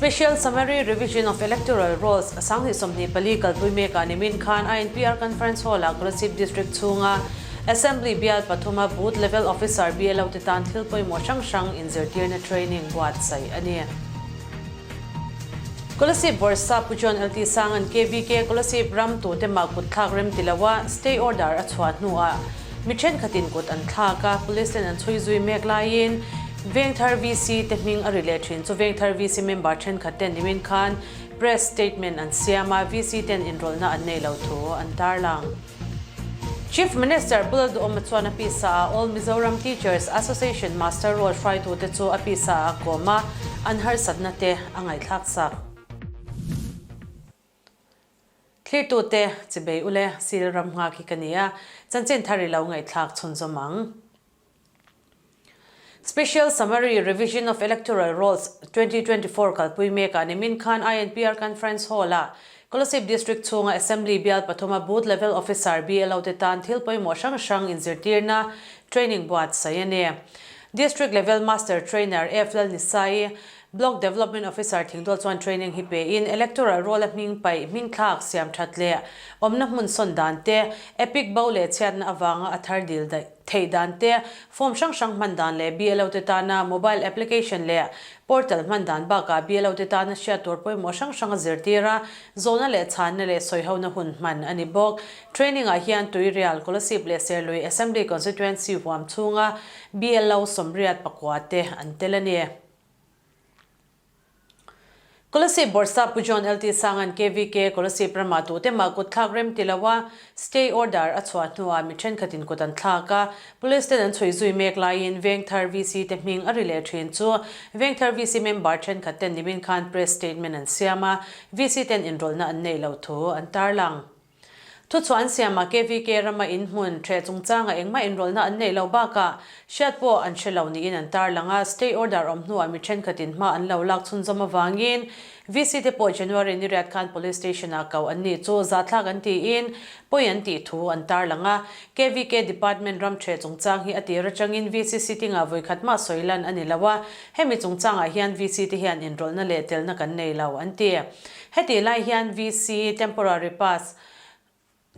Special Summary Revision of Electoral Rolls 2024 kalpui mekah nimin khan INPR Conference Hall-ah Kolasib District chhunga Assembly bial pathuma Booth Level Officer BLO te tan thil pawimawh hrang hrang inzirtirna training buatsaih a ni. Kolasib Bawrhsa Pu John LT Sanga'n KVK Kolasib ram tute mah kut thlak rem ti loa stay order a chhuah hnuah mi thenkhatin kut an thlak a, Police ten an chhui zui mek laiin Vengthar VC te hming a ri leh thin chu Vengthar VC member thenkhat ten nimin khan press statement an siam a, VC ten inrawlhna an nei lo thu an tarlang. Chief Minister Pu Lalduhawma chuan a pisa ah All Mizoram Teachers Association Master Roll hruaitute chu a pisa ah a kawm a, an harsatna te a ngaihthlak sak. Thlirtute, Chibei ule, Sil ram nghak hi ka ni a, chanchin thar i lo ngaihthlak chhunzawm ang. Special Summary Revision of Electoral Rolls 2024 kalpui mekah nimin khan INPR Conference Hall-ah Kolasib District chhunga Assembly bial pathuma Booth Level Officer, BLO, te tan thil pawimawh hrang hrang inzirtirna training buatsaih a ni. District Level Master Trainer F Lalnisai, Block Development Officer Thingdawl chuan training hi pein Electoral Roll-a hming paih, hming thlak, siam that leh awmna hmun sawn dan te, Epic bo leh chhiatna avanga a thar dil daih. Theih dan te, form hrang hrang hman dan leh BLO te tana mobile application leh portal hman dan bakah BLO te tana hriat tur pawimawh hrang hrang a zirtir a, zawhna leh chhanna leh sawihona hun hman a ni bawk. Training ah hian Tuirial, Kolasib leh Serlui Assembly Constituency huam chhunga BLO 84 te an tel a ni. Kolasib Bawrhsa Pu John LT Sanga'n KVK Kolasib ramah tute mah kut thlak rem ti lo a, stay order a chhuah hnuah mi thenkhatin kut an thlak a, Police ten an chhui zui mek laiin Vengthar VC te hming a ri leh thin chu Vengthar VC member thenkhat ten nimin khan press statement an siam a, VC ten inrawlhna an neih loh thu an tarlang. Thuchhuah an siamah KVK rama in hmun ṭheh chungchanga engmah inrawlhna an neih loh bakah hriat pawh an hre lo niin an tarlang a, stay order awm hnuah mi ṭhenkhatin hma an lo lak chhunzawm avangin VC te pawh January ni riat khan Police Station-ah koh an nih chu zahthlak an tiin pawi an tih thu an tarlang a, KVK Department ram ṭheh chungchang hi a tir aṭangin VC sitting-ah vawikhat mah sawi lan a ni lo a, hemi chungchangah hian VC te hian inrawlhna leh telna kan nei lo an ti. Hetih lai hian VC Temporary Pass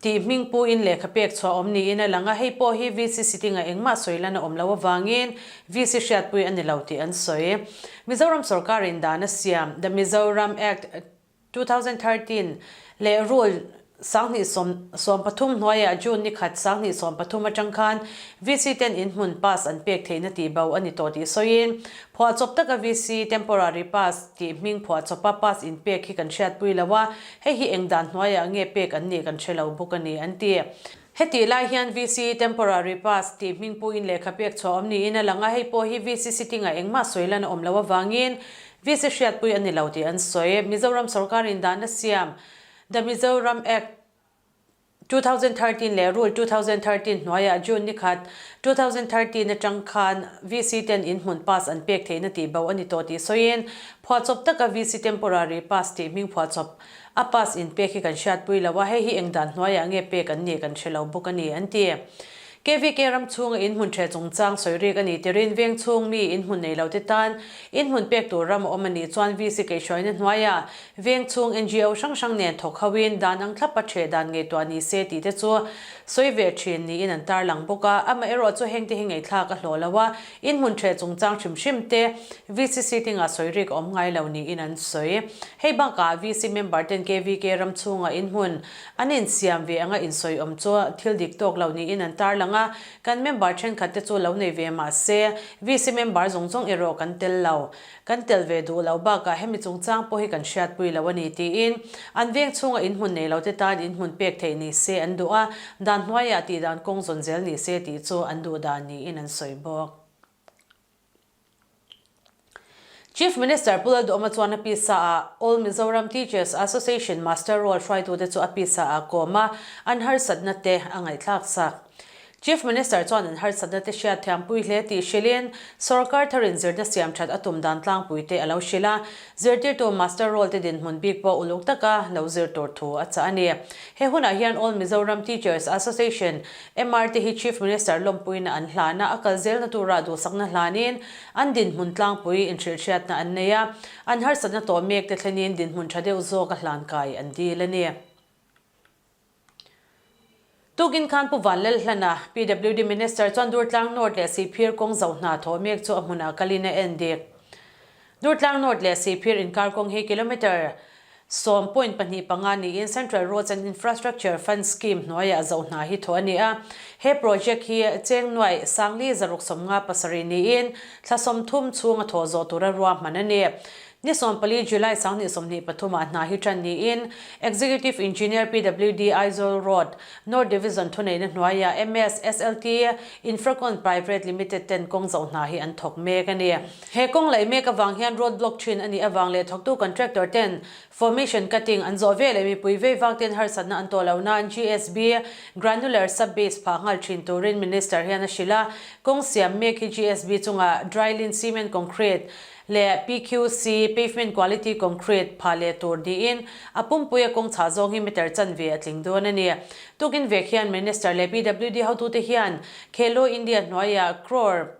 tih hming puin lehkha pek chhuah awm niin a lang a, hei pawh hi VC sitting-ah engmah sawi lan a awm loh avangin VC hriatpui a ni lo tih an sawi. Mizoram sorkarin dan a siam The Mizoram Act 2013 leh Rule 2013 hnuaiah June ni khat 2013 atang khan VC ten inhmun pass an pek theihna tih bo a ni tawh tih sawiin phuahchawp taka VC Temporary Pass tih hming phuahchawpa pass inpek hi kan hriatpui lo a, hei hi eng dan hnuaiah nge pek an nih kan hre lo bawk a ni an ti. Hetih lai hian VC Temporary Pass tih hming puin lehkha pek chhuah awm niin a lang a, hei pawh hi VC sitting-ah engmah sawi lan a awm loh avangin VC hriatpui a ni lo tih an sawi. Mizoram sorkarin dan a siam The Mizoram Act 2013 leh Rule 2013 hnuaiah June ni khat, 2013 atang khan VC ten inhmun pass an pek theihna tih bo a ni tawh tih sawiin, phuahchawp taka VC Temporary Pass tih hming phuahchawp a pass inpek hi kan hriatpui lo a, hei hi eng dan hnuaiah nge pek an nih kan hre lo bawk a ni, an ti. KVK ram chhunga inhmun ṭheh chungchang sawi rik a ni tirin veng chhung mi inhmun nei lote tan inhmun pek tur ram a awm a nih chuan VC kaihhruaina hnuaiah veng chhung NGO hrang hrang nen thawk hoin dan ang thlapa ṭheh dan ngaihtuah ni se tih te chu sawi ve ṭhin niin an tarlang bawk a. Amaherawh chu hengte hi ngaihthlak a hlawh lo a, inhmun ṭheh chungchang hrim hrim te VC seating-ah sawi rik a awm ngai lo niin an sawi. Hei bakah VC member ten KVK ram chhunga inhmun An insiam ve anga insawi awm chu thil dik tawk lo niin an tarlang a, kan member thenkhat te chu lo nei ve mah se, VC member zawng zawng erawh kan tel lo. Kan tel ve duh lo bakah hemi chungchang pawh hi kan hriatpui lo a ni tiin an veng chhunga inhmun nei lo te tan inhmun pek theih ni se an duh a, dan hnuaiah tihdan kawng zawn zel ni se tih chu an duh dan niin an sawi bawk. Chief Minister Pu Lalduhawma chuan a pisa ah All Mizoram Teachers Association Master Roll hruaitute chu a pisa ah kawm a, an harsatna te a ngaihthlak sak. Chief Minister chuan an harsatna te hriat thiampui hle tih hrilhin sawrkar tharin zirna siam that a tum dan tlangpui te a lo hrilh a, zirtirtu master roll te dinhmun bik pawh uluk taka lo zir tur thu a chah a ni. He hunah hian All Mizoram Teachers Association, MR te hi Chief Minister lawmpuina an hlan a, a kal zelna tura duhsakna hlanin an dinhmun tlangpui inhrilhhriatna an nei a, an harsatna tawh mek te thlenin dinhmun tha deuh zawk a hlan kai an dil a ni. Tukin khan Pu Vanlalhlana, PWD Minister chuan Durtlang North leh Sihphir kawng zoh hna thawh mek chu a hmunah kalin a en dik. Durtlang North leh Sihphir inkar kawng hi kilometre sawm point pahnih panga niin Central Roads and Infrastructure Fund Scheme hnuaiah zoh hna hi thawh a ni a. He project hi cheng nuaih sangli zaruk sawmnga pasarih niin thla 30 chhunga thawh zawh tura ruahman a ni. Ni 14 July 2023 ah hna hi tan niin Executive Engineer PWD Aizawl Road, North Division thuneihna hnuaiah MS SLT Infracon Private Limited ten kawng zoh hna hi an thawk mek a ni. He kawng laih mek avang hian road block thin a nih avang leh thawktu contractor ten formation cutting an zawh veleh mipui vei vak ten harsatna an tawh loh nan GSB Granular Sub Base phah nghal thin turin Minister hian a hrilh a. Kawng siam mek hi GSB chungah Drylin Cement Concrete leh PQC, Pavement Quality Concrete, phah leh tur niin a pumpuia kawng chhah zawng hi meter chanve a tling dawn a ni. Tukin vek hian Minister leh PWD hotute hian Khelo India hnuaiah crore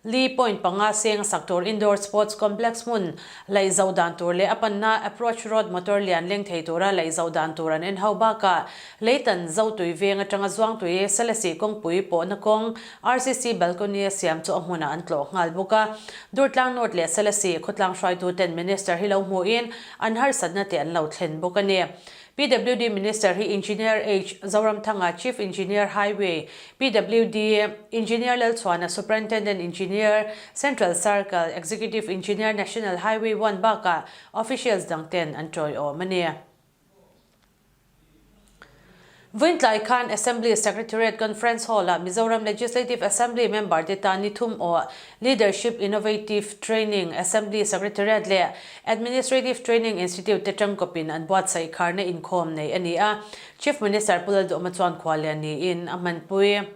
li point panga seng a sak tur Indoor Sports Complex hmun laih zoh dan tur leh a panna Approach Road motor lian leng thei tura laih zoh dan tur an en ho bakah Leitan Zotui veng atanga Zuangtui Selesih kawngpui pawhna kawng RCC balcony a siam chu a hmunah an tlawh nghal bawk a. Durtlang North leh Selesih khawtlang hruaituten Minister hi lo hmuhin an harsatna te an lo thlen bawk a ni. PWD Minister hi Engineer H. Zoramthanga, Chief Engineer Highway, PWD, Engineer Lalchhuana, Superintendent Engineer, Central Circle, Executive Engineer National Highway One bakah officials dangten an tawiawm a ni. Vawiintlai khan Assembly Secretariat Conference Hall-ah Mizoram Legislative Assembly member te tan ni thum aw Leadership Innovative Training Assembly Secretariat leh Administrative Training Institute te tangkawpin an buatsaih kharna inkhawm nei a ni a. Chief Minister Pu Lalduhma chuan khuallian niin a hmanpui.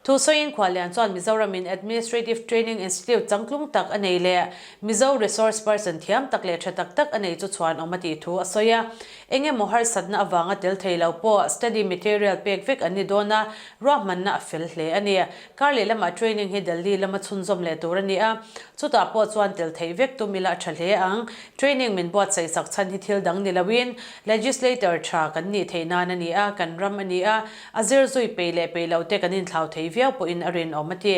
Thu sawiin Khuallian chuan Mizoramin Administrative Training Institute changtlung tak a nei leh Mizo resource person thiam tak leh tha tak tak a nei chu chhuanawm a tih thu a sawi a. Eng emaw harsatna avanga tel thei lo pawh study material pek vek an ni dawn a, ruahmanna a fel hle a ni. Kar leh lamah training hi Delhi lama chhunzawm leh tur a ni a, chutah pawh chuan tel theih vek tum ila a tha hle ang. Training min buatsaih sak chhan hi thil dang ni loin legislator tha kan nih theih nan a ni a, kan ram a ni a, A zir zui peih leh peih lo te kan inthlau thei viau pawhin a rinawm a ti.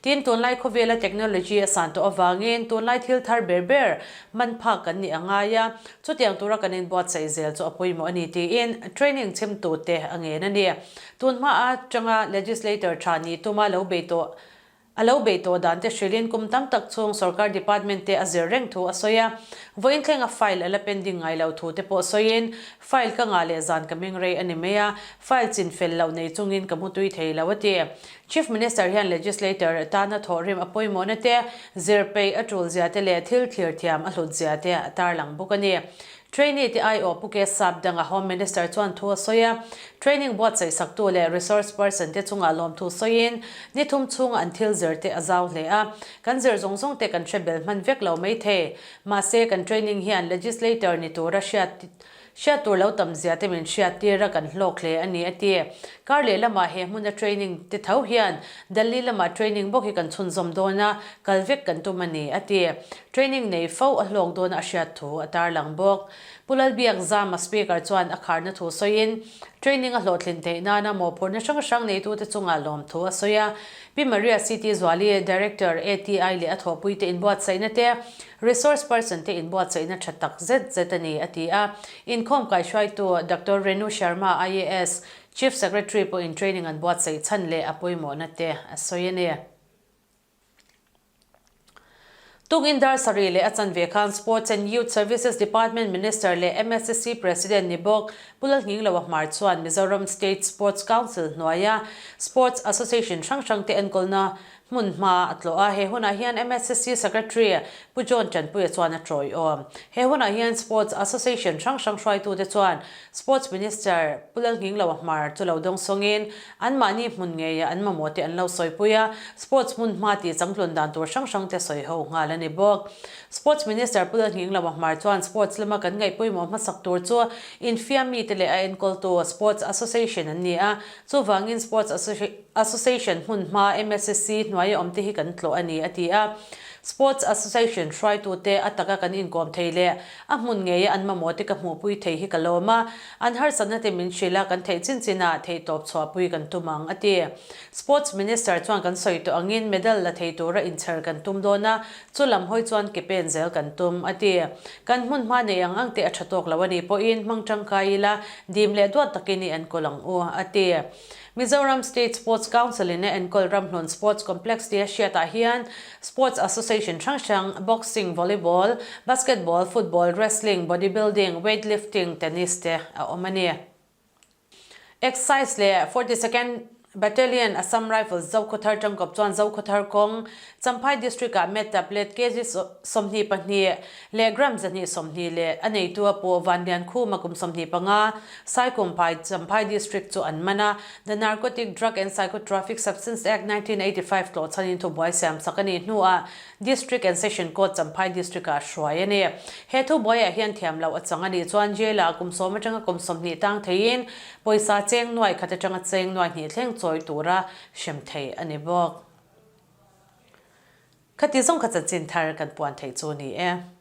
Tin, tunlai khawvela technology a san tawh avangin tunlai thil thar ber ber man phak kan nih a ngai a, chutiang tura kan inbuatsaih zel chu a pawimawh a ni tiin training chhimtu te a ngen a ni. Tun hma atanga legislator tha nih tuma lo bei tawh A lo bei tawh dan te hrilhin kum tam tak chhung sorkar department te a zir reng thu a sawi a, vawiin thlenga file a la pending ngai lo thu te pawh sawiin, File ka ngah leh zan ka meng rei a ni mai a, file chin fel loh nei chungin ka mutui thei lo a ti. Chief Minister hian legislator tana thawhrim a pawimawhna te, zir peih a tul zia te leh thil thlir thiam a hlut zia te a tarlang bawk a ni. Trainee te aiawh Pu Ke Sap danga Home Minister chuan thu a sawi a, training buatsaih saktu leh resource person te chungah lawmthu sawiin ni thum chhunga an thil zir te a zau hle a, kan zir zawng zawng te kan hre bel hman vek lo mai thei. Mahse, kan training hian legislator ni tura hriat hriat tur lo tam zia te min hriat tir a kan hlawk hle a ni a ti. Kar leh lamah he hmuna training te tho hian Delhi lamah training bawk hi kan chhunzawm dawn a, kal vek kan tum a ni a ti. Training nei fo a hlawk dawn a hriat thu a tarlang bawk. Pu Lalbiakzama Speaker chuan a kharna thu sawiin, training a hlawhtlin theih nana mawhphurhna hrang hrang neitute chungah lawmthu a sawi a. Pi Maria CT Zuali, Director, ATI leh a thawhpuite inbuatsaihna te, Resource person te inbuatsaihna tha tak zet zet a ni, a ti a. Inkhawm kaihruaitu Doctor Renu Sharma, IAS, Chief Secretary pawhin training an buatsaih chhan leh a pawimawhna te a sawi a ni. Tukin dar sarih leh a chanve khan Sports and Youth Services Department Minister leh MSSC President ni bawk Pu Lalhngingloa Hmar chuan Mizoram State Sports Council hnuaia Sports Association hrang hrangte enkawlna. hmun hma a tlawh a, he hunah hian MSSC Secretary Pu John Tanpuia chuan a tawiawm. He hunah hian Sports Association hrang hrang hruaitute chuan Sports Minister Pu Lalnghingloa Hmar chu lo dawng sawngin anmahni hmun ngeia an mamawh te an lo sawipui a, Sports hmun hma tih changtlun dan tur hrang hrang te sawi ho nghal a ni bawk. Sports Minister Pu Lalnghingloa Hmar chuan Sports lama kan ngaih pawimawh hmasak tur chu infiam mite leh a enkawltu Sports Association an ni a, chuvangin Sports Association hmun hma MSSC hnuaia awmte hi kan tlawh a ni, a ti a. Sports Association hruaitute a taka kan inkawm thei leh a hmun ngeia an mamawhte ka hmuhpui thei hi ka lawm a, an harsatna te min hrilh a, kan theih chin chinah theihtawp chhuahpui kan tum ang, a ti. Sports Minister chuan kan sawi tawh angin medal la thei tura inchher kan tum dawn a, chu lam hawi chuan ke pen zel kan tum, a ti. Kan hmun hma nei ang ang te a tha tawk lo a nih pawhin hmang tangkai ila, dim leh duat takin i enkawl ang u, a ti. Mizoram State Sports Council in a enkawl Ramhlun Sports Complex tia hriatah hian Sports Association hrang hrang, Boxing, Volleyball, Basketball, Football, Wrestling, Body Building, Weight Lifting, Tennis te a awm a ni. Excise leh 42nd Battalion Assam Rifles Zokhawthar tangkawp chuan Zokhawthar kawng, Champhai District ah Met Tablet kg 22 leh gram 120 leh a neitu a pawh Vanliankhuma kum 25, Saikumphai, Champhai District chu an man a, The Narcotic Drug and Psychotropic Substance Act, 1985 tlawh chhanin thubuai siam sak a nih hnuah District and Session Court Champhai District-ah hruai a ni. He thubuaiah hian thiam loh a chang a nih chuan jail-ah kum sawm atanga kum 20 tang theiin pawisa cheng nuai khat atanga cheng nuai hnih thleng chawi tura hrem thei a ni bawk. Khati zawng kha chanchin thar kan puan theih chu a ni e.